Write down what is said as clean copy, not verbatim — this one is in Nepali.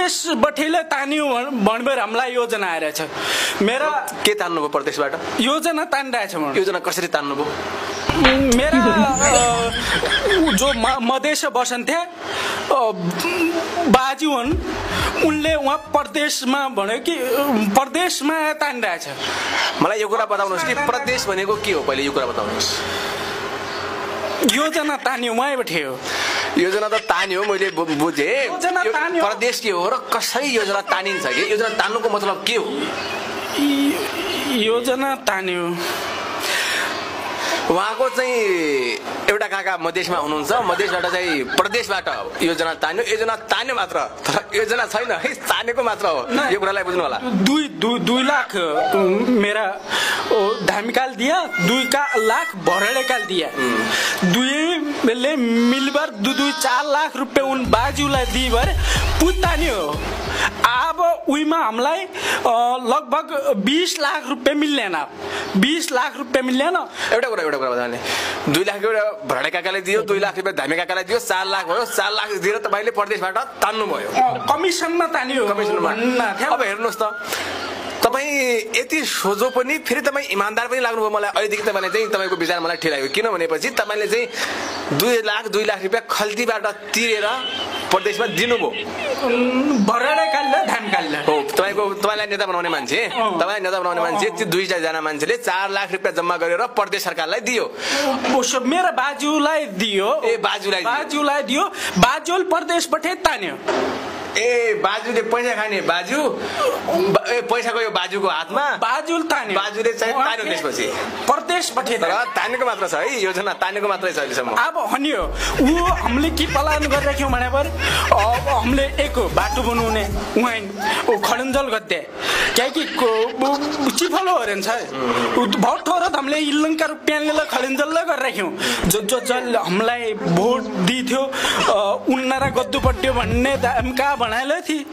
प्रदेश बठेले तान्यो भन्बर हामीलाई योजना आइरहेछ मेरा के तान्नुभयो प्रदेशबाट योजना तानिरहेछ योजना कसरी तान्नुभयो मेरा जो मधेस बसन्थे बाजु हुन् उनले उहाँ प्रदेशमा भन्यो कि प्रदेशमा तानिरहेछ मलाई यो कुरा बताउनुहोस् कि प्रदेश भनेको के हो पहिले यो कुरा बताउनुहोस् योजना तान्यो उहाँबाट हो योजना त तान्यो मैले बुझे योजना तान्यो प्रदेश के हो र कसरी योजना तानिन्छ कि योजना तान्नुको मतलब के हो योजना तान्यो उहाँको चाहिँ एउटा काका मधेसमा हुनुहुन्छ मधेसबाट चाहिँ प्रदेशबाट योजना तान्यो योजना तान्यो मात्र तर योजना छैन है तानेको मात्र हो यो कुरालाई बुझ्नु होला 2 लाख मेरा धामिकाल दिया 2 लाख भरडेकाल दिया दुईले मिलबर 2-4 लाख रुपैयाँ उन बाजुलाई दिइबर पुतान्यो अब उइमा हामीलाई लगभग 20 लाख रुपैयाँ मिल्दैन 20 लाख रुपैयाँ मिल्दैन एउटा कुरा बताउने 2 लाख एउटा भरडे काकाले दियो 2 लाख रुपैयाँ धामी काकालाई दियो 4 लाख भयो 4 लाख दिएर तपाईले प्रदेशबाट तान्नु भयो कमिसनमा तान्यो कमिसनमा अब हेर्नुस् त तपाई यति सोझो पनि फेरि तपाई इमानदार पनि लाग्नुभयो मलाई अहिलेदेखि तपाईले चाहिँ तपाईको विचार मलाई ठिलायो किन भनेपछि तपाईले चाहिँ 2 लाख रुपैयाँ खल्तीबाट तिरेर प्रदेशमा दिनुभयो भरडेकालले धामकालले हो तपाईलाई नेता बनाउने मान्छे तपाईलाई नेता बनाउने मान्छे त्यो 2 जना मान्छेले 4 लाख रुपैयाँ जम्मा गरेर प्रदेश सरकारलाई दियो मेरो बाजुलाई दियो बाजुलाई दियो बाजुल प्रदेशबाट तान्यो बाजुले पैसा खाने बाजु पैसा गयो बाजुको हातमा बाजुल तान्यो बाजुले चाहिँ तान्यो त्यसपछि प्रदेशबाट तानेको मात्र छ है योजना तानेको मात्रै छ अहिलेसम्म अब हनियो हामीले के प्लान गरिराख्यौँ भने अब हामीले एक बाटो बनाउने उहाँ खडन्जल गद्दे क्याकि चिफलो हो रहेछ भोट थोरत हामीले इलंका रुपियाँले खडन्जल गरिराख्यौँ जो हामीलाई भोट दिथ्यो उन्नारा गद्दु पड्यो भन्ने धम्का बनाएले थिए